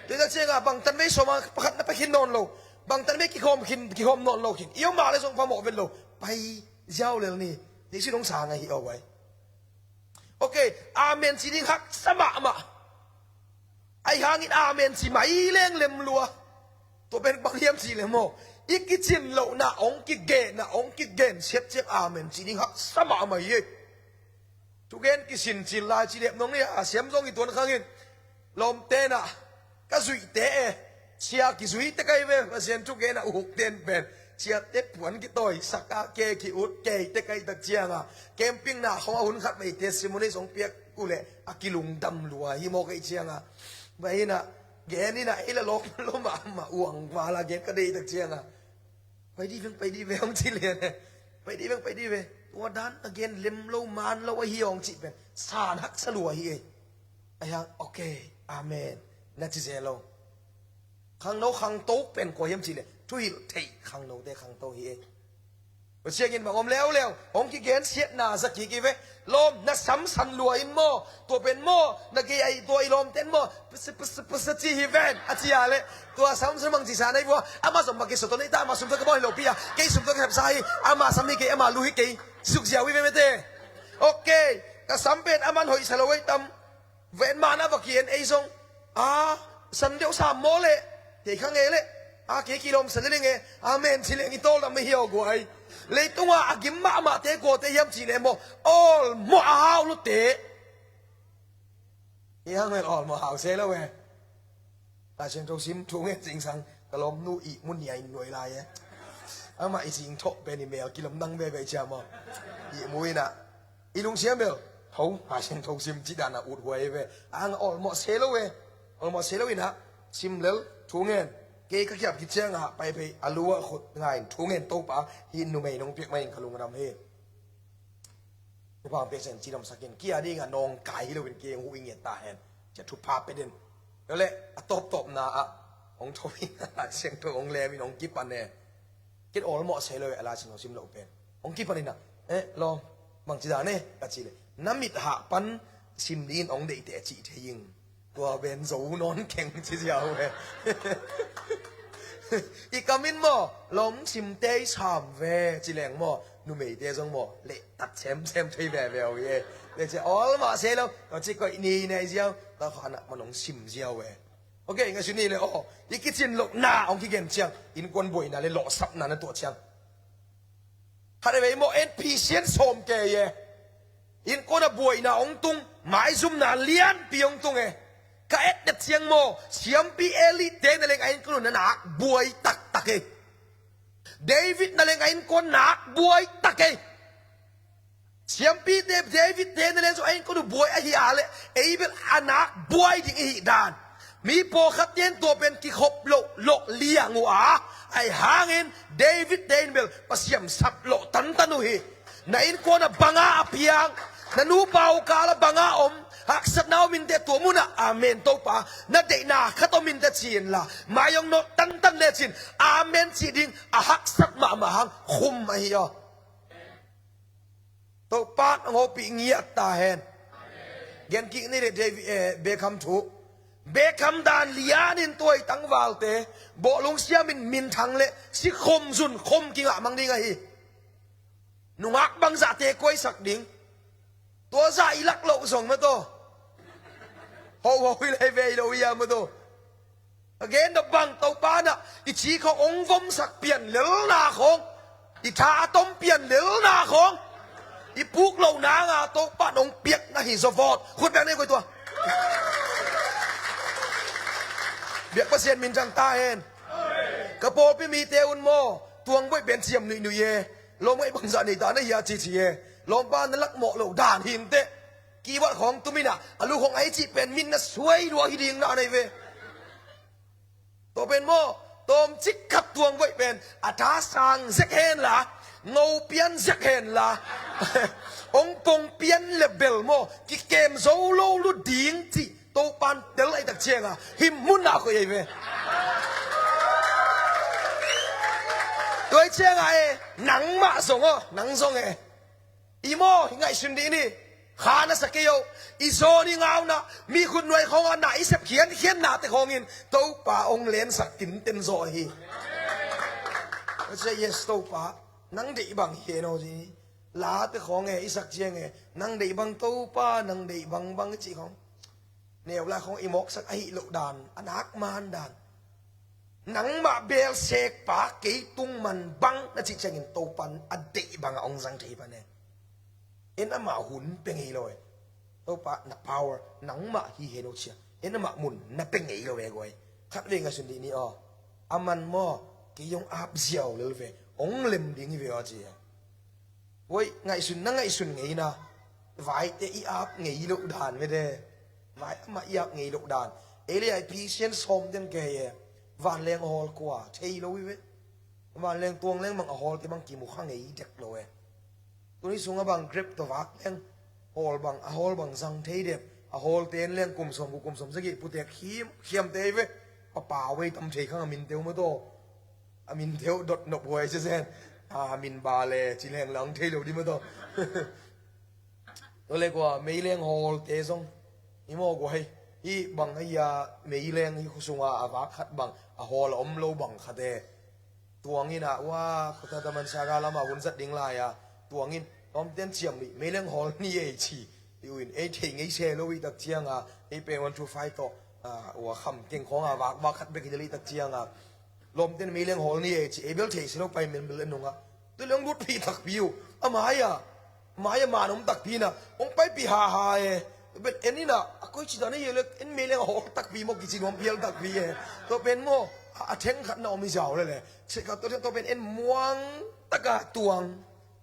Tua ciangah bangtan vei sawma pakhat na pe khin nawn lo, bangtan vei kikhawm khin, kikhawm nawn lo khin, i om a le zong phamawh vet lo, pai ziau lel ni. Jesu in hong sang ahi aw vai. Ok, amen ci ding haksa mahmah. Ahi hangin amen ci mai leng lem lua. Tua pen bang hiam cih leh maw, i kicin lohna hong kigenna, hong kigen siat ciang amen ci ding haksa mahmah hi. Thugen kisin cil lai ci lep nong ni a, siam zong i tuan khangin lawmte na ka zuihte e, sia kizui tek ahi ve, Pasian thugen a uk ten pen siate puan kitawi sak a, ke ki-ut kei tek ahi tak ciang a, camping na khong a hun khat vei testimony zong piak uh leh a kilungdam lua hi mawk ahi ciang a, vai hi na, gen hi na, ei la lawm lo mahmah, uang val a gen ka deih tak ciang a, pai di veng, pai di ve hong ci lian e. Pai di veng, pai di ve. Tua dan a gen lem lo, man lo ahi hong cih pen san haksa lua hi e. Ahi hang, ok, amen na ci zel lo. Khangno khangto pen kua hiam cih leh thuhilh theih khangnote khangto hi e. Tua ciangin bang om leuleu, hong kigen siatna za kik hi ve. Lawm, na samsan lua in maw, tua pen maw, na gei ahi tua i lawmten maw, pasa, pasa, pasa ci hi ven, a ci a leh, tua samsan bang cisa na hi vua, ama zong bang kei sawtaw na hi ta, ama sum tawh ka bawl hi lopi a, kei sum tawh ka hepsa hi, ama sam hi kei, ama lu hi kei, suk ziau hi ve mete. Ok, ka sam pen aman hoihsa lo ei tam, ven mahna va ki-en ei zong, a, san deuh sam maw leh, kei kha nge leh, a, kei kilawm sa leleng e, amen ci leng i tawldam hi aw guai. Leitungah a gim mahmahte kuate hiam cih leh maw, awlmawh a hau lute. Hi hang mel awlmawh hau se lo e. Lai Siangtho sim thu ngen zingsang ka lawmnu ihmu nia in nuai lai e. Amah i zingthawh pen i mel kilawm nang veve cia maw. Ihmu inah i lungsiam bel tho, Lai Siangtho sim cih danah uthuai ve. A nga awlmawh se lo e. Awlmawh se lo inah sim lel thu ngen. Kei ka kiap khit ciangah pai phei a lu ah khut nga in thu ngen Topa, hih numei nong piak mah in ka lungdam hi. Thupha hong pia sen cidamsak in, kia dingah nawngkai hi loin kei hong huh i ngiat ta hen. Cia thupha pia den. Tua leh a tawptawpna ah hong tho in, Lai Siangtho hong lem in hong kipan e. Ken awlmawh se lo e, a Lai Siangtho sim loh pen. Hong kipan inah, eh, lawm, bangci dan e, ka cih leh, na mit hah pan sim dingin hong deihte a cih thei ing. Tua ven zo nawn keng ci ziau ve. I kam in maw, lawm simte i sam ve ci leng maw, numeite zong maw, lehtat semsem thei veve uh hi e. Leh ci awlmawh se lo, tua ci koih ni nei ziau, tua khanah man hong sim ziau ve. Ok, ngaihsun ni leh aw, i kicin lohna hong kigen ciang, innkuan buaina le lawhsapna na tuah ciang. Khat a vei maw, en phisian sawm kei e. Innkuan a buaina hong tung, maizumna lianpi hong tung e. Ka et na ciang maw, siampi Eli te na leng a innkuan uh na nak buai taktak e. David na leng a innkuan nak buai tak e. Siampi te, David te na leng zong a innkuan uh buai ahi a leh, ei bel a nak buai ding ihi dan. Mi pawlkhat ten tua pen kikhop loh, loh liang uh a, ahi hangin David te in bel Pasian sap loh tantan uh hi. Na innkuan a banga a piang, na nupa uh kal a banga om, haksatna om inteh tua munah, amen Topa, na deihna khat om inteh ci inla, mai hong nawt tantan lecin, amen cih ding a haksat mahmah hang khum ahi aw. Topa hong hopih ngiat ta hen. Gen kik ni le David, eh, Beckham thu. Beckham dan lianin tuai tangvalte bawhlung siamin minthang le sikhom zunkhom kingah mang ding ahi. Nungak bangzahte kuaisak ding. Tua zah i lak loh zong mataw. Hoho hi lai vei lo ia mataw. A gen dah bang Topa nah i ci khawng hong vomsak pian lelna khawng, i tha a tom pian lelna khawng, I puk loh nanga Topa nong piak na hi zaw vawt. Khut beng nei koi tua. Biak Pasian min thang ta hen. Ka pawlpi mite un maw, tuangboih pen ciam nuihnui e. Lawm ngaih bangzah nei ta na hia cici e. Lawmpa na lak mawh loh dan hi inteh. Kibat khawng tuminah a lu khawng ahi cih pen min na suai lua hi ding na nei ve. Tua pen maw, tawmcik khat tuangboih pen a tha sang zek henla, ngo pian zek henla, ong pong pian le bel maw, kikem zo lo lut ding cih Topan tel ahi tak cianga him mun ah koih ahi ve. Tua ahi cianga e, nangmah zong aw, nang zong e. I maw, i ngaihsun dih ni. Kha na sa kei oh. I zawn i ngauna, mi khutnuai khawngah na i sep khiankhian nate khawngin Topa ong lensak tinten zaw ahi. Ka cia, yes Topa, nang deih bang hi hen aw ci. Late khawng e, i sak ciang e, nang deih bang Topa, nang deih bangbang i cih khawng. Neu lai khawng i mawksak ahi loh dan, a nak man dan. Nangmah belsek pa kei tung man bang na cih ciangin Topan a deih bangah ong zang thei pan e. En amah hun pe ngei lo e. Topa na power, nangmah hi hen aw cia. En amah mun na pe ngei lo e guai. Khat vei ngaihsun dih ni aw. A man maw, kei ong ap ziau lel ve. Ong lem ding hi ve aw ci e. Voi, ngaihsun na ngaihsun ngeina. Vaite i ap ngei loh dan ve de. Vai amah i ap ngei loh dan. Ei le ai Pasian sawm den kei e. Vanleng hawl kua thei lo hi ve. Vanleng tuang leng bang a hawlte bang kimu kha ngei dek lo e. Tuni sunga bang grep tawh vak leng hawl bang, a hawl bang zang thei dek. A hawlte en leng kum sawm ku kum sawm sagih putek khim khiamte hi ve. Papa wei tam thei khang a min teu maw taw. A min teuh dot nop huai sia zen. A min ba le ci leng lang thei lo di maw taw. Tua le kua meileng hawlte zong i maw guai. Hih bang ahi a meileng hih khusunga a vak khat bang a hawl a om lo bang khate. Tuangin ah ua khuta taman saga lama hun zat ding lai a. Tuangin omten ciam nih meileng hawl ni ei ci. I uin ei thei ngei se lo i tak cianga ei peng one two five tawh. Ua kham keng khawnga vak vak khat bek hi del i tak cianga. Lawmten meileng hawl ni e ci, ei bel thei si lo pai men bel en nungah. Tu leng lutphih takpi uh. A mai-a, mai-a man om takpi na. Ong paipih haha e. Bet en ina, a koi ci dan e le, en meileng hawl takpi maw kici nuam pial takpi e. Tua pen maw, a, a theng khat na om i zau le le. Tua pen en muang taka tuang.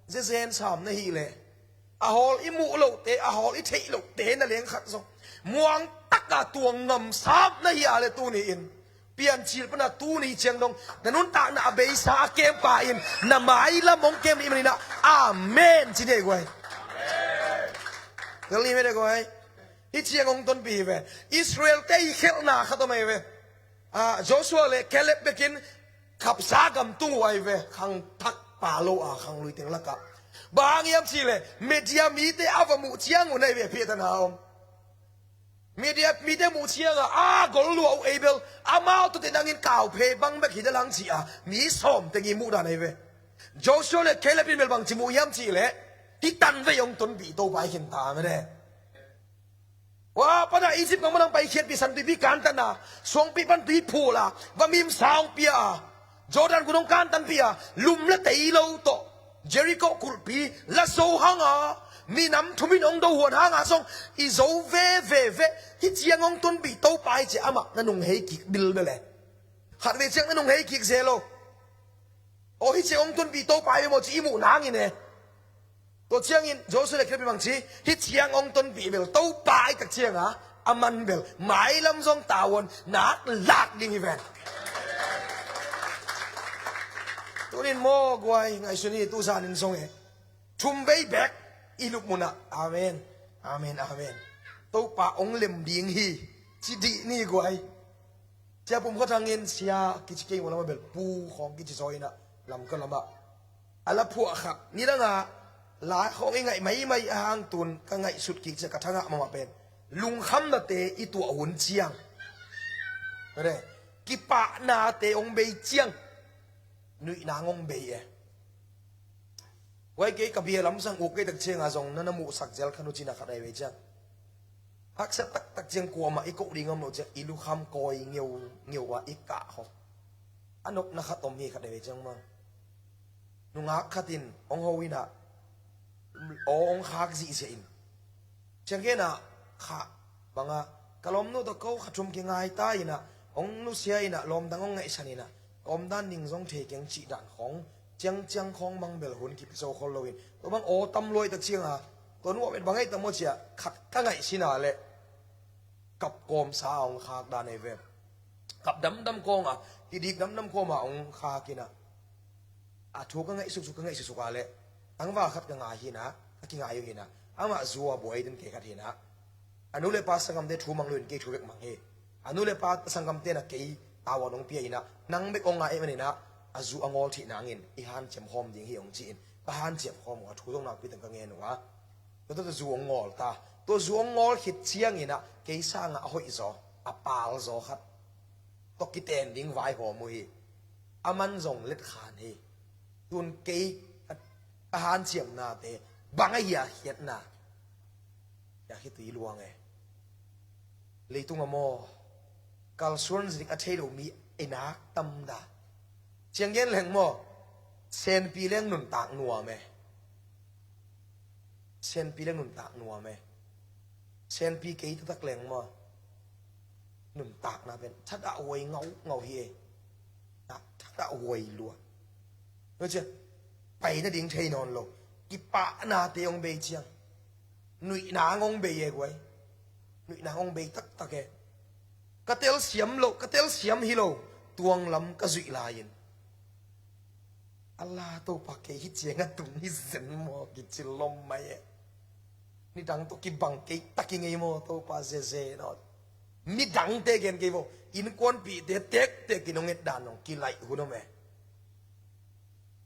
Zezen sam na hi le. A hawl i muh lohte, a hawl i theih lohte na leng khat zong muang taka tuang ngamsap na hi a le tuni in. Piancil pana tuni ciang dong na nuntakna a beisa a kempa in na mailam hong kem ni manina. Amen ci ni ei guai. Tel ni mede guai. Hi ciang hong tonpi hi ve. Israel te i khelhna khat om ei ve. Ah, Joshua le Caleb bekin khapsa gam tung uh ai ve, khang thak pa lo a khang lui teng lakah. Bang hang hiam cih leh Midian mite a va muh ciang uh nai ve, phiatana om. Midian mite muh ciangah a gol lua uh ei bel, amau tawh te nangin kau phei bang bek hi dalang ci a mi sawm teng i muh dan ai ve. Joshua le Caleb in bel bang ci muh hiam cih leh hih tan vei hong tonpih Topa i khin ta mede. Ua pana Egypt gam manang paikhiatpih San Tuipi kantan a, suangpih pan tui phul a, va mimsa hong pia a, Jordan gun hong kantanpih a, lum le tei lo tawh Jericho kulhpi la zo hanga, minam thumin hong dohuan hanga zong i zo veve. Hih ciang hong tonpih Topa hi ciah amah na nung hei kik bilbel e. Khatvei ciang na nung hei kik zel lo. Aw hih ciang hong tonpih Topa hi maw ci i muh nangin e. Tua ciangin Joshua le Caleb in bang ci, hih ciang hong tonpih bel Topa i tak cianga a man bel mailam zong tavuan nak lak ding hi ven. Tunin maw guai ngaihsun hi tu zanin zong e. Thum vei bek i lupmunah. Amen. Amen. Amen. Topa hong lem ding hi. Ci dih ni guai. Cia pum kha thangin sia kici kei maw lama bel pu khawng kici zaw inah lam ka lamah a la phuah khak nidangah lai khawng i ngaih maimai a hang tun ka ngaihsut kik cia ka thangah mahmah pen lungkhamnate i tuah hun ciang re kipahnate hong bei ciang nuihna hong bei e. Huai kei ka bia lamsang uk kei tak cianga zong na na muhsak zel kha nu cina khat ai vei ciang haksa taktak ciang kuamah i koh ding om lo ciang i lukham kawi ngeu ngeu ah i kah khawk a nopna khat om hi khat ai vei ciang ma nungak khatin hong ho inah aw hong khak zihziah in. Ciang gen ah, kha bangah ka lawmnu tawh ko kha thum kingai ta in ah, hong nusia in ah, lawm dang hong ngaihsan in ah, ka omdan ding zong thei keng cih dan khawng, ciangciang khawng bang bel hun kipia zo khol lo in. Tua bang aw tam luai tak ciang a, tua nu a met bang ngaih tam maw ci a, khat ka ngaihsin a leh kap kawmsa a hong khak dan ei ve. Kap damdam kawm a, kidik damdam kawm a hong khak in ah, a thu ka ngaih suksuk, ka ngaih suksuk a leh tangval khat ka ngai hi in ah, ka kingai uh hi in ah, amah zu a buai den kei khat hi in ah, a nu le pa sanggamte thu mang lo in kei thu bek mang hi. A nu le pa sanggamte in ah kei tavuan hong pia in ah, nang bek hong ngai ahih manin ah, a zu a ngawl theih nangin i hanciam khawm ding hi hong ci in, ka hanciam khawm uh a, thu zong nakpi tak ka ngen uh a. Tua tawh zu hong ngawl ta. Tua zu hong ngawl khit ciangin ah kei sangah a hoih zaw, a pal zaw khat tawh kiten ding vaihawm uh hi. A man zong letkhan hi. Tun kei ka, ka hanciamnate bang a hiahkhiatna, hiahkhiat tui luang e. Leitung a maw, kalsuan zik a thei lo mi i nak tam dah. Ciang gen leng maw, senpi leng nuntak nuam e. Senpi leng nuntak nuam e. Senpi kei taktak leng maw, nuntakna pen thadah huai ngaungau hi e. Thadah huai lua. Pai nading thei nawn lo. Kipahnate hong bei ciang, nuihna hong bei e guai. Nuihna hong bei taktak e. Ka telsiam lo, ka telsiam hi lo, tuanglam ka zuih lai-in, a la Topa kei hi ciang a tung hi zen maw, kici lom mai e. Nidang tawh kibang kei tak i ngei maw Topa, zeze nawn. Midangte gen kei maw, innkuanpihte tektek in hong et dan hong kilaih hun om e.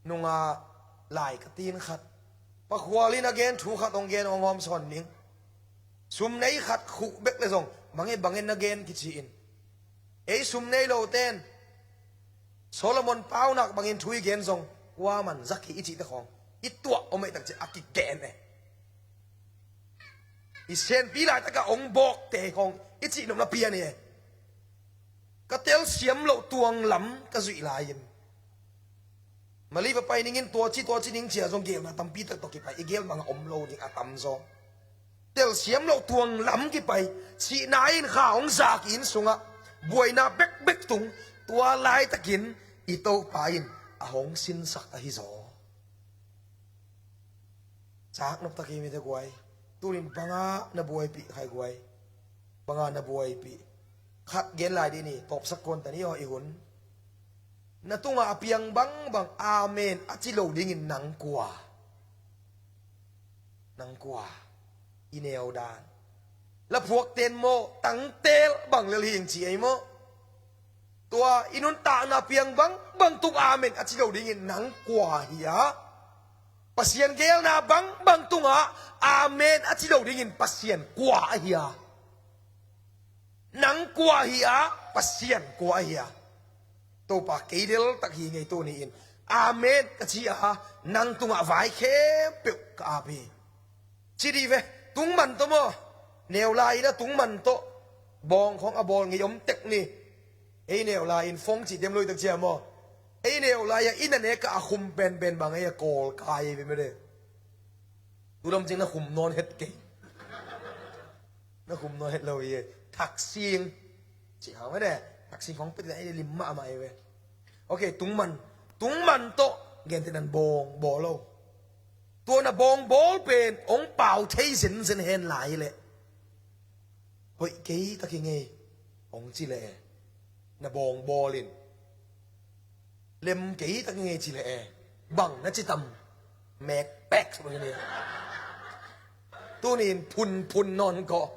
Nunga lai ka tin khat, pakhual in a gen thu khat hong gen hong hawm sawn ning. Sum nei khat khuh bek le zong, bange bange na gen kici in. Ei sum nei lo ten Solomon paunak bangin thu i gen zong, kua man zak hi i cihte khawng i tuah om aih tak ciah a kigen e. I senpi laitakah hong bawkte khawng i cih nopna pian hi e. Ka telsiam loh tuanglam ka zuih lai-in, Mali va pai ningin tua ci, tua ci ning cia zong gelna tampi tak tawh kipai, i gel bangah om lo ding a tamzaw. Telsiam loh tuanglam kipai, sihna in kha hong zak i inn sungah buaina bekbek tung, tua laitakin i Topa in a hong sinsak ahi zaw. Cak nop tak hi mite guai. Tunin banga na buaipih khai guai. Banga na buaipih. Khat gen lai dih ni, tawpsak kuan ta ni aw i hun. Na tungah a piang bangbang amen a ci lo dingin nang kua? Nang kua? I neu dan. Laphuak ten maw, tangtel bang lel hing ci ei maw? Tua i nuntakna piang bangbang tung amen a ci lo dingin nang kua hi a? Pasian gelna bangbang tungah amen a ci lo dingin Pasian kua ahi a? Nang kua hi a, Pasian kua ahi a? Topa kei deltak hi ngei tuni in. Amen ka ci a, nang tungah vai khempeuh ka ap hi. Ci dih ve, tungman tawh maw? Neu lai-in a tungman tawh bawng khawng a bawl ngei om tek ni. Ei neu lai-in fong cih dem lo i tak cia maw? Ei neu lai-a inn a nekah a khum penpen bang ei a kawl kai ei ve mede. Tulam cing na khum nawn het kei. Na khum nawn het lo hi e. Thaksing. Cih hau mede. Thaksing khawng pet na ei lim mahmah ei ve. Ok, tungman. Tungman tawh gentehnan bawng bawl lo. Tua na bawngbawl pen hong pau thei zenzen hen lai leh, hoih kei tak hi ngei hong ci leh, na bawngbawl in lem kei tak hi ngei ci leh, bang na ci tam? Mekpek. Tuni in phunphun nawn kawh.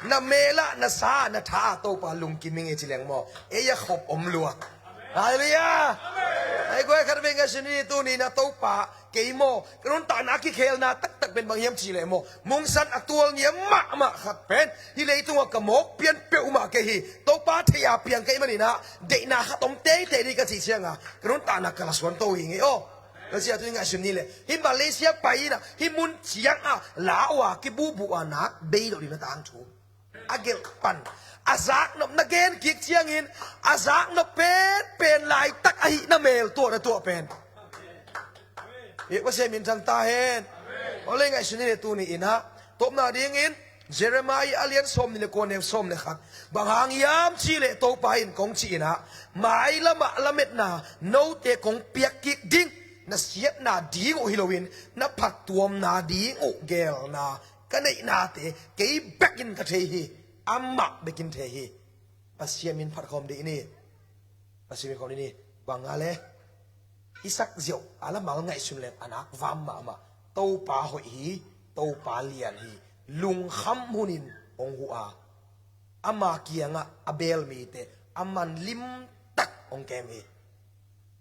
Na mel ah, na sa, na tha ah Topa lungkim hi ngei ci leng maw, ei a khop om lua. Halleluiah. Ai guai, khat vei ngaihsun ni, tuni na Topa kei maw, ka nuntakna a kikhelna taktak pen bang hiam cih leh maw, mungsan a tual ngiam mahmah khat pen, hih leitungah ka mawk pian peuhmah kei hi. Topa thei a piang kei manin ah, deihna khat om teitei dih ka cih ciangah ka nuntakna ka lasuan to hi ngei aw. Ka cih a tuni ngaihsun ni leh, hih Malaysia pai in ah, hih mun ciangah la uh a kibuhbuh a nak bei loh ding na tangthu. A gelh pan. A zaknop na gen kik ciangin, a zaknop penpen laitak ahih na mel tuah na tuah pen. Biak Pasian min thang ta hen. Aw le, ngaihsun ni le tuni in ah, tawpna dingin Jeremiah a lian sawm nih le kua, neu sawm le khat. Bang hang hiam cih leh Topa in kong cih in ah, mailam ah lametna note kong piak kik ding, na siatna ding uh hi loin na phattuamna ding uh geelna ka neihnate kei bekin ka thei hi. Amah bekin thei hi. Pasian min phat khawm dih ni. Pasian min khawm dih ni. Bang a le, i sak ziau a lamal ngaihsun leng a nak vam mahmah. Topa hoih hi. Topa lian hi. Lungkham hunin hong huh a, ama kiangah a beel mite a man limtak hong kem hi.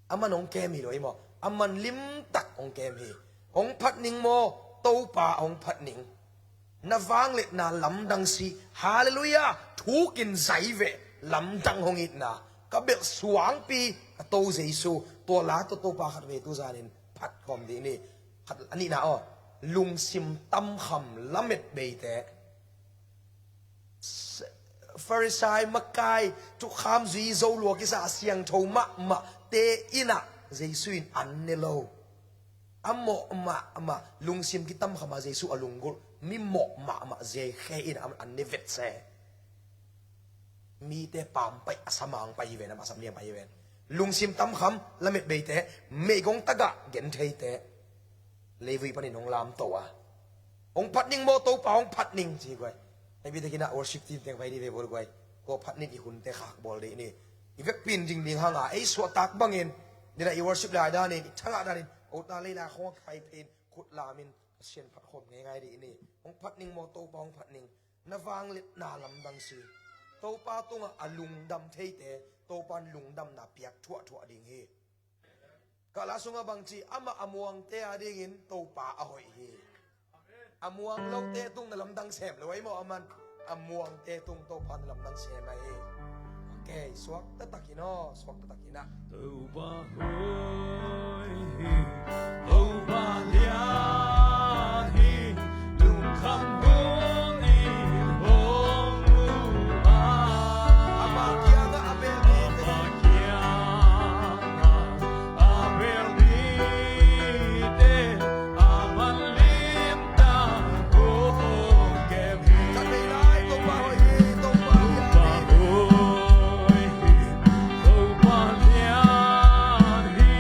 A man hong kem hi lo hi maw? A man limtak hong kem hi. Hong phat ning maw? Topa hong phat ning. Na vangliatna lamdang si. Halleluiah. Thukin zai veh. Lamdang hong itna ka belh suangpi ka To Jesu. Tua la tawh Topa khatvei tu zanin phat khawm dih ni. Khat a nihna aw, lungsim tamkham lamet beite. Farisai, makai, thukham zui, zo lua kisa a siangtho mahmah te in ah Jesu in an ne lo. A mawh mahmah, lungsim kitamkham a Jesu a lunggulh mi mawh mahmah Jesu in an ne vet se. Mite pam paih a samang paih hi ven, a mahsam liang paih hi ven. Lungsim tamkham lamet beite, meigong tagah gentheite, leivui panin hong lamto a, hong phat ning maw Topa, hong phat ning ci guai. Hei bitakin ah worship team teng pai ni ve bol guai. Ko phat nin i hunte khak bawl dih ni. I vekpi in ding ding hanga ei suahtak bangin, nina i worship lai danin, i thangah danin, ota leila khong a pai phin khut lamin Pasian phat khawm ngeingai dih ni. Hong phat ning maw Topa, hong phat ning. Na vangliatna lamdang si. Topa tungah a lungdam theite Topa in lungdamna piak thuahthuah ding hi. Ka la sungah bangci, amah a muangte a dingin Topa a hoih hi. A muang lote tung na lamdang sem lo ahi maw? Aman a muangte tung Topa na lamdang sem ahi. Okay, suak taktak in aw, suak taktak in ah. Topa hoih hi, Topa lian hi, lungkham hong in hong uh a. Amah kiangah a beel mite, amah kiangah a beel mite a man limtak hong kem hi. Ka thei lai, Topa hoih hi, Topa lian hi. Topa hoih hi, Topa lian hi.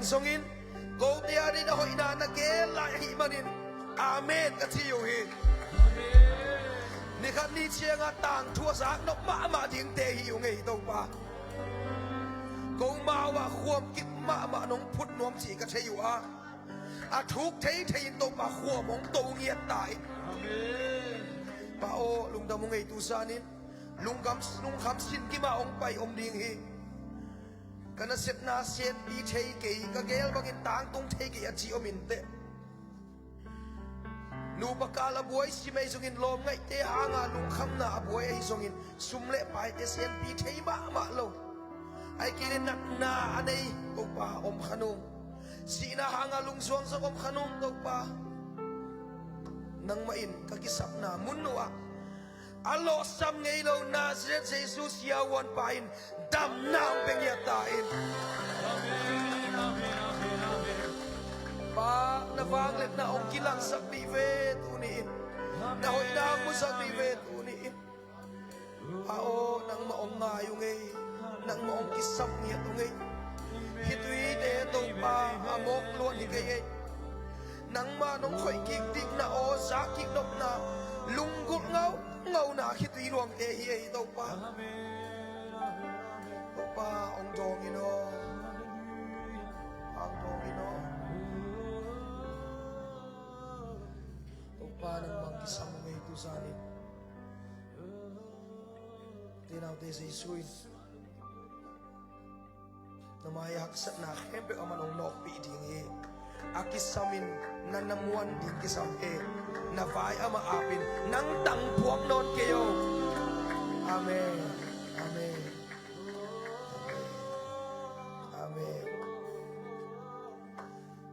Zongin kote a ding a hoihna na gen lai ahih manin amen ka ci uh hi. Nikhat ni cianga tangthu a zaknop mahmah dingte hi uh ngei Topa. Ko mau ah khuam kip mahmah nong phut nuam cih ka thei uh a, a thuk thei thei in Topa khuam hong to ngiat ta in. Pa aw, lungdam uh ngei tu zanin lungkham, lungkham sin kima hong pai om ding hi. Ka nasepna senpi thei kei, ka gel bangin tangtung thei kei a ci om inteh. Nupa kal a buai si mei zongin lawm ngaihte hanga lungkhamna a buai ahi zongin sum le paite senpi thei mahmah lo. Ai kei le natna a nei Topa om kha nung. Sihna hanga lungzuang zong om kha nung Topa. Nangmah in ka kisapna mun uh ah a lawhsam ngei lo Nazareth Jesu siavuanpa in damna hong pia ngiat ta in. Pa, na vangliatna hong kilangsak dih ve tuni in. Na hoihna hong musak dih ve tuni in. Pa aw, nangmah hong ngai uh ngei. Nangmah hong kisam ngiat uh ngei. Hih tuite Topa a mawk luan hi kei ei. Nangmah nong khoih kik ding na aw zak kik nopna lunggulh ngaungauna khitui luangte hi ei Topa. Topa hong dawng in aw. Hong dawng in aw. Topa nangmah hong kisam uh ngei tu zanin. Te naute Jesu in na mai a haksatna khempeuh aman hong nawkpih ding hi. A kisamin na na muan ding kisam hi. Na vai amah apin nang tangphuak nawn kei o. Amen. Amen. Amen.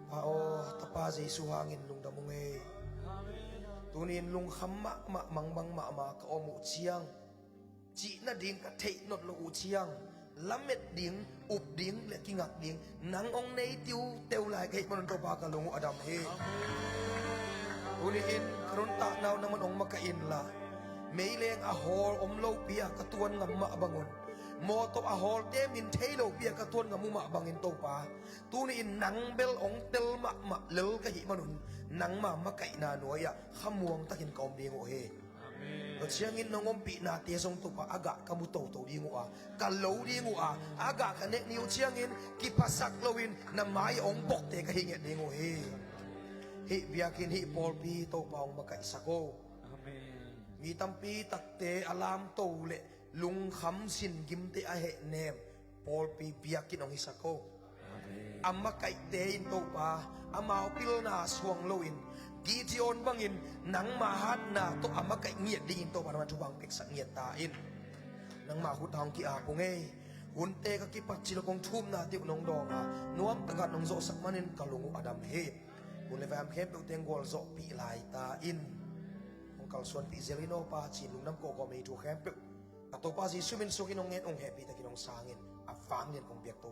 Pa aw, Tapa Jesu hangin lungdam ung ei. Tunin lungkham mahmah mangbang mahmah ka om uh ciang, cih nading ka theih not loh uh ciang, lamet ding, up ding le kingak ding nang hong nei tiuteu lai ka hih manun Topa ka lung uh a dam hi. Tuni-in ka nuntakna uh nangman hong makaih inla, meileng a hawl om lopi a ka tuan ngam mah bangun, mawtaw a hawlte min thei lopi a ka tuan ngam uh mah bangin Topa, tuni-in nang bel hong tel mahmah lel ka hih manun nangma makaihna nuai-ah khamuang takin ka om ding uh hi. Tua ciangin nong ompihnate zong Topa a gah ka mu toto ding uh a, ka lo ding uh a, a gah ka nek ni uh ciangin kiphasak loin na mai hong bokte ka hi nget ding uh hi. Hih biakinn hih pawlpi Topa hong makaihsak o. Mi tampi takte a lamto le lungkham sin gimte a hehnem pawlpi biakinn hong hisak o. A makaihte in Topa amau pilna suang loin Gideon bangin nangma hatna tawh a makaih ngiat dingin Topa nangma thupha hong peksak ngiat ta in. Nangma khut hong ki-ap ung ei. Hunte ka kipat cil kong thumna tiuh nong dawnga nuamtaka nong zawhsak manin ka lung uh a dam hi. Hun le vai khempeuh teng gualzawhpih lai ta in. Hong kalsuanpih zel in aw Pa, cin lungdam kawkaw mei thu khempeuh a Topa Jesu min suakin hong ngen ung, hehpih takin hong sangin a vang lian kong biak to.